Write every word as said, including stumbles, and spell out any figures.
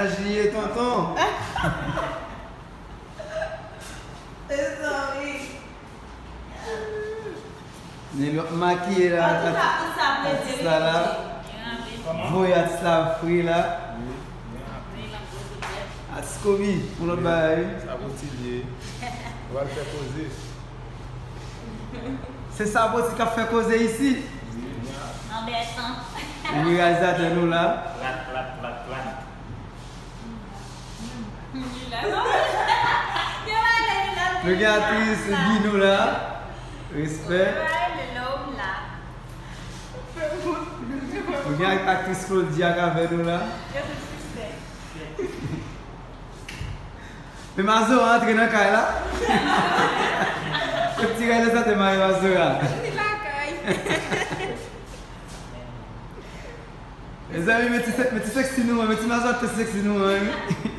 Maryaj li ye, tonton. Mezanmi. Nèg yo ap makiye la, Antouka, pou sa plezi, atis la la. wi. Voye atis la fre la. Atis Kobe, yon lòt bagay, wi. Sa pou ti liye. Ou al fè koze. Se Sapoti k ap fè koze isi. Anbètan. Epi reyalizatè nou la. Plat, plat, plat, plat. Li la, non? Yo va ale, li la. Nou gen aktris Guy nou la. Respè. Yo va ale, lòm la. Nou gen ak- aktris Claudia k avè nou la. Yo tout respè. Men Mazora antre nan kay la. Yo ti reyalizatè mare Mazora. Li lakay. Mezanmi, men ti se- men ti sexy nou an, men ti Mazora te sexy nou an, wi.